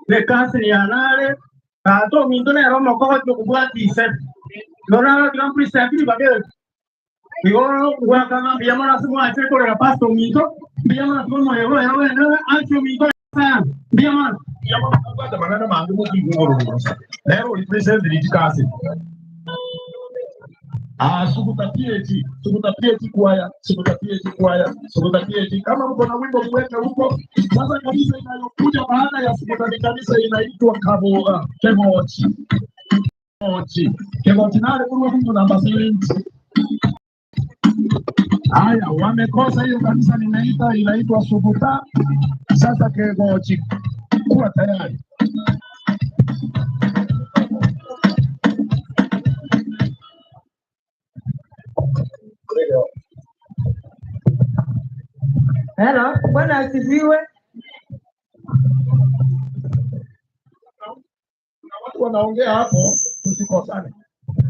Nekasi yanare ato minto nero mokogoti okobwatise nonaro tiga mpresent babe igo gwakanga mbuya mono ase mwanche korera pastor minto mbuya mono ase omoyego ero wendere anche minto sana mbuya mono. Bwata mang'ana mange mokuigororosa nero ori present richikasi. Ah, Suguta PAG, Suguta PAG kwaya, Suguta PAG kwaya, Suguta PAG. Kama mko na wimbo mweke huko. Sasa kanisa inayokuja baada ya Suguta ni kanisa inaitwa Kabo Kemochi. Kemochi. Kemochi nale kurwa mtu namba 70. Haya, wamekosa hiyo kanisa nimeita inaitwa Suguta. Sasa Kemochi, kuwa tayari. Hello, Bwana asifiwe. Kuna watu wanaongea hapo, tusikosane.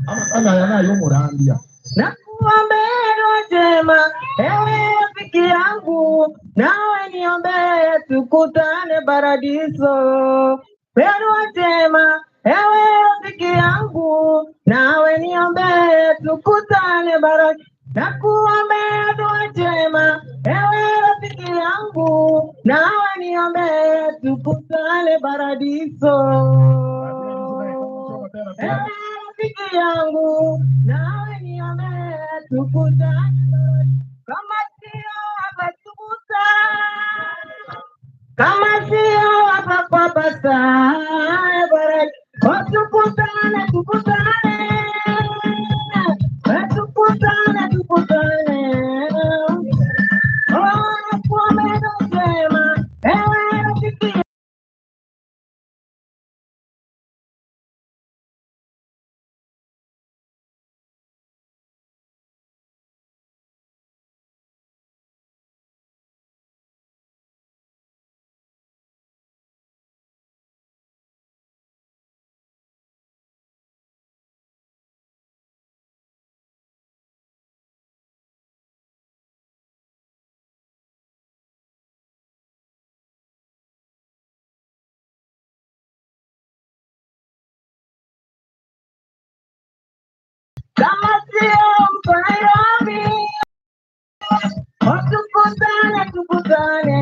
Ama kana yanayo murandia. Nakuombea dua njema, ewe rafiki yangu, nawe niombee tukutane paradiso. Dua njema, ewe rafiki yangu, nawe niombee tukutane paradiso. Nakuombea dua njema, ewe rafiki yangu, nawe niombee tukutane paradiso. Ewe rafiki yangu, nawe niombee tukutane, kama sio hapa tukuta, kama sio hapa kwa pasta baraka, tukutane, tukutane, tukutane, tukutane. Oh, nakuombea dua njema, ewe rafiki. Kama sio mko Nairobi, oh, tukutane, tukutane,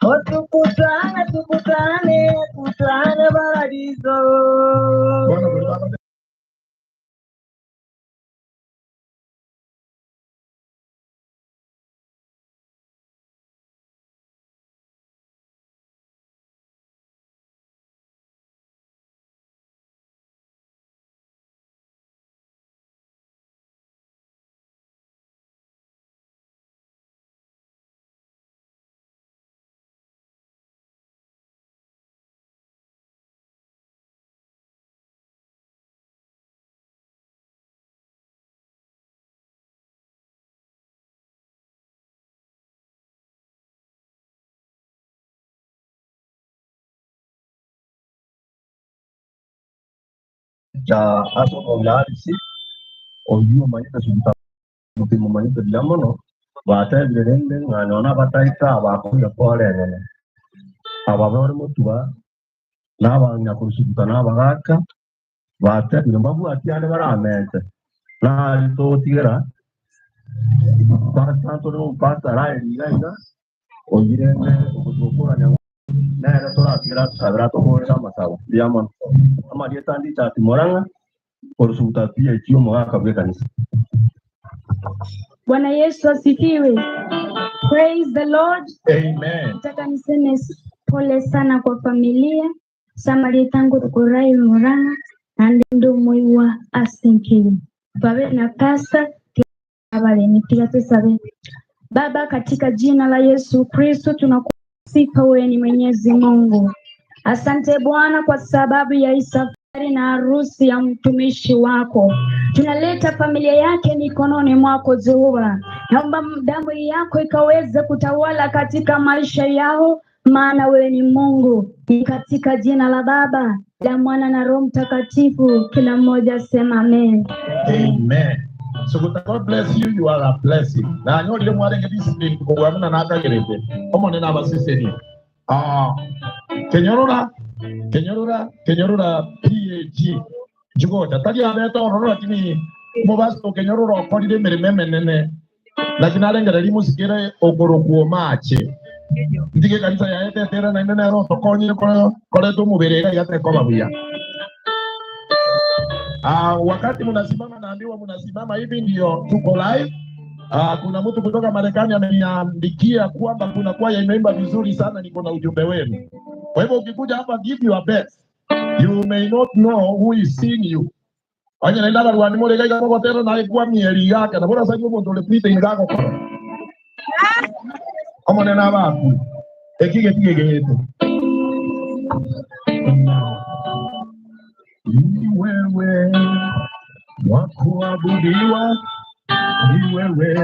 oh, tukutane, tukutane, kutane paradiso. Bwana kulibaba. Ja asomonarisi oyio omanyete suguta mupimo manyete buya mono batebire rende ng'a nonye abataika bakonya kwareng'ana aba bare motuba na abanyakorusuguta na abagaka batebire mbabwati ande baramete nari togotigera pasta tore omopasta araeriga iga oyirende ogotokorania nere toratigera tusabera tokorera amasabo mbuya mono amarieta ndichati morang'a korusuguta PhD omogaka bwa ekanisa. Bwana Yesu asifiwe. Praise the Lord. Amen. Nataka niseme pole sana kwa familia samali tangu kurai murang'a na ndo moiwa asinkiwe babe na pasa abale pia tusabe. Baba, katika jina la Yesu Kristo tunakusifa wewe ni Mwenyezi Mungu. Asante Bwana kwa sababu ya hii safari na harusi ya mtumishi wako. Tunaleta familia yake mikononi mwako Jehova. Naomba damu yako ikaweze kutawala katika maisha yao, maana wewe ni Mungu. Ni katika jina la Baba, la Mwana na Roho Mtakatifu, kila mmoja sema amen. Amen. So God bless you, you are a blessing. Na nyorire mwarenge discipline kugwamuna nakagerete. Omone nabaseseni. Ah, Kenyorora Kenyorora Kenyorora PAG Jugota tari abeta ororo lakini mubasto Kenyorora okorire emirimo emenene lakini arengereri musikire okorokuo mache ntige kanisa yaetetera naende nero otokonyire koretwo omobere iga igatekoba buya. Wakati mnasimama naambiwa mnasimama hivi ndio tuko live. Kuna mtu kutoka Marekani ameniandikia kwamba kuna kwaya imeimba vizuri sana, niko na ujumbe wenu. Kwa hivyo ukikuja hapa, give your best. You may not know who is seeing you. Onye naenda barwani muri gaiga mogotero na kwa mieri yake na bora sayo muntu ule ingako kora. Omone na baku. Ekige tige getu. Ni wewe wa kuabudiwa, ni wewe,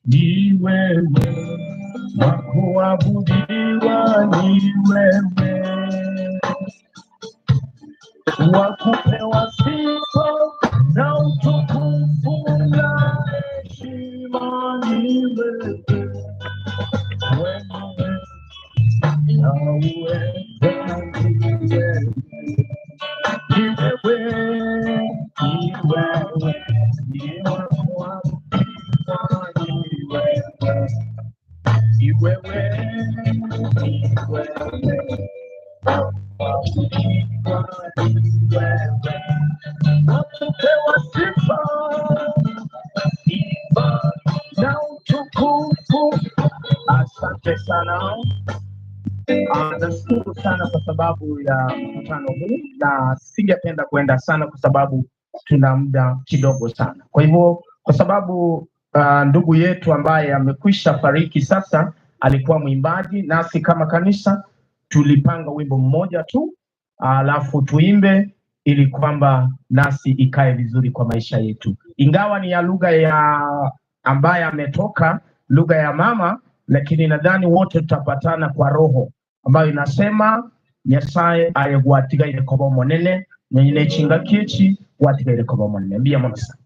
ni wewe wa kuabudiwa, ni wewe wa kupewa sifa na utukufu na heshima, ni wewe, wewe na uweza, ni wewe, ni wewe, ni wewe, ni wa kuabudiwa, ni wewe, ni wewe, ni wewe wakupewa sifa na utukufu. Asante sana. Nashukuru sana kwa sababu ya mkutano huu, na singependa kuenda sana kwa sababu tuna muda kidogo sana. Kwa hivyo, kwa sababu ndugu yetu ambaye amekwisha fariki sasa alikuwa mwimbaji, nasi kama kanisa tulipanga wimbo mmoja tu, alafu tuimbe ili kwamba nasi ikae vizuri kwa maisha yetu, ingawa ni ya lugha ya ambaye ametoka lugha ya mama, lakini nadhani wote tutapatana kwa roho ambayo inasema Nyasaye aye gwatigaire koba omonene nonye echinga kiechi gwatigaire koba omonene. Mbuya mono sana.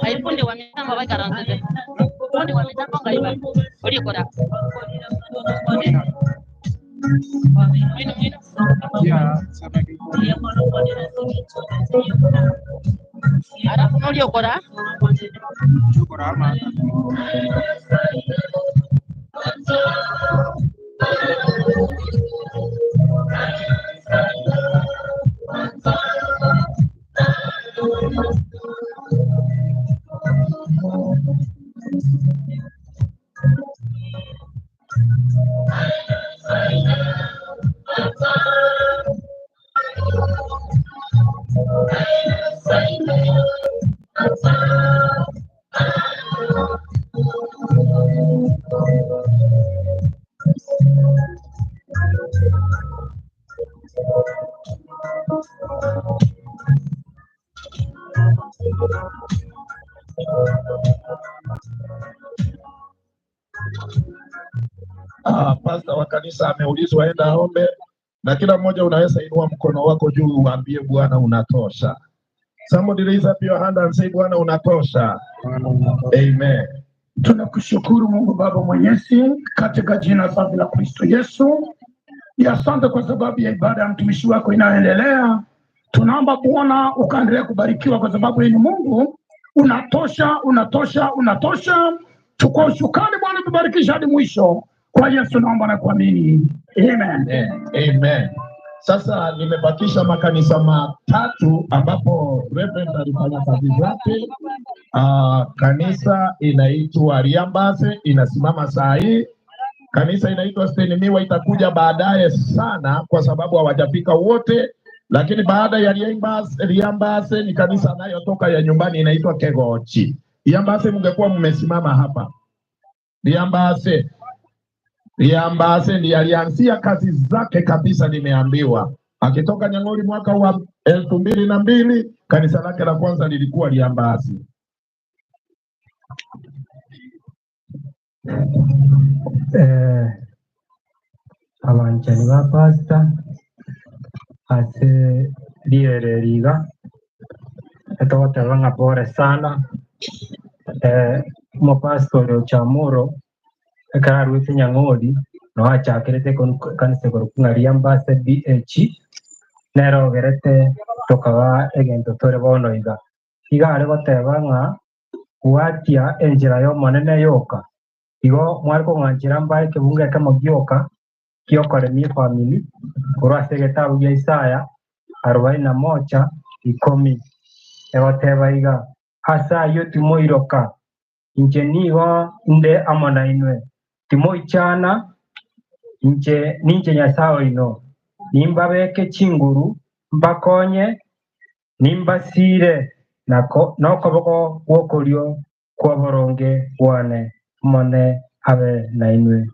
Aifundi wa mitambo baikaranzire fundi wa mitambo ngaiba olikora mwino mwino alafu noliokora. Ah, pasta wa kanisa ameulizwa aenda aombe, na kila mmoja unaweza inua mkono wako juu uambie Bwana unatosha. Somebody raise up your hand and say Bwana unatosha. Amen. Tunakushukuru Mungu Baba Mwenyezi katika jina safi la Kristo Yesu. Ni asante kwa sababu ya ibada ya mtumishi wako inayoendelea. Tunaomba Bwana ukaendelea kubarikiwa kwa sababu yeye ni Mungu. Unatosha, unatosha, unatosha. Chukua usukani Bwana, tubarikisha hadi mwisho. Kwa Yesu naomba na kuamini, amen. Amen. Amen. Sasa nimebakisha makanisa matatu ambapo Reverend alifanya kazi zake. Kanisa inaitwa Riambase inasimama saa hii. Kanisa inaitwa Stenimiwa itakuja baadaye sana, kwa sababu hawajafika wote, lakini baada ya Riambase, Riambase ni kanisa anayotoka ya nyumbani inaitwa Kegochi. Riambase, mngekuwa mmesimama hapa. Riambase, Riambase ndiye alianzia kazi zake kabisa, nimeambiwa akitoka Nyang'ori mwaka wa 2002 kanisa lake la kwanza lilikuwa Riambase. Eh, abanchani ba pastor ase riere riga etogoteba ng'a pore sana eh, omopastor oyo Chamuro ekero arwete Nyang'ori no achakerete kanisa korokwa ng'a Riambase BH nere ogerete tokaba egento tore bono iga. Iga are goteba ng'a gwatia enchera ya omonene yoka igo mware kong'anchera mbae ekebungo ekemo gioka giokoremia efamiri korwa ase egetabu gia Isaya 41:10 egoteba iga ase aywo timoiroka inche nigo inde amo nainwe timoichana inche ninche Nyasaye oino nimbabeke chinguru mbakonye nimbasire nako nokoboko gwokorio kwoboronge bwane omone abe nainwe.